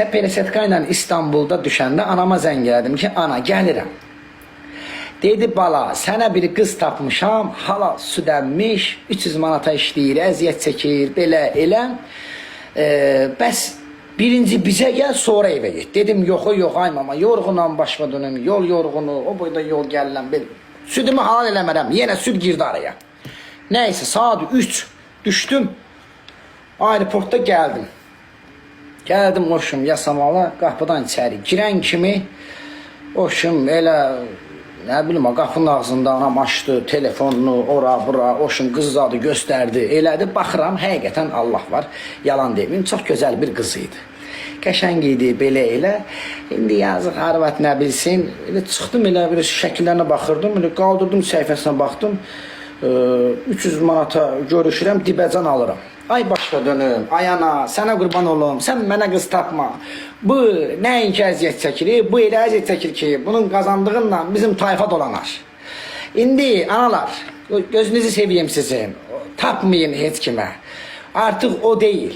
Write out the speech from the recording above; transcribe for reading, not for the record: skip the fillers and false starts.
Peresetka ilə İstanbulda düşəndə anama zəng elədim ki, ana gəlirəm. Dedi bala, sənə bir qız tapmışam, hala süd əmmiş, 300 manata işləyir, əziyyət çəkir, belə elə. Bəs birinci bizə gəl, sonra evə get. Dedim, yox, yox, ay mama, yorğunam, başıma dönüm, yol yorğunu, o boyda yol gəlirəm, belə. Südümü halal eləmərəm, yenə süd girdi araya. Nəysə, saat 3 düşdüm, aeroportda gəldim. Gəldim oşum Yasamala, qapıdan içəri girən kimi oşum elə nə bilim qapının ağzında anam açdı telefonunu ora bura oşum qız zadı göstərdi elədi baxıram həqiqətən Allah var yalan deməyim çox gözəl bir qız idi. Qəşəng idi belə elə. İndi yazıq arvad nə bilsin. Elə çıxdım elə bir şəkillərinə baxırdım. Elə qaldırdım səhifəsinə baxdım. 300 manata görüşürəm, dibəcan alıram. Ay başa dönüm, ay ana, sənə qurban olum, sən mənə qız tapma. Bu nəinki əziyyət çəkir, bu elə əziyyət çəkir ki, bunun qazandığınla bizim tayfa dolanar. İndi analar, gözünüzü seveyim sizin. Tapmayın heç kimə. Artıq o deyil.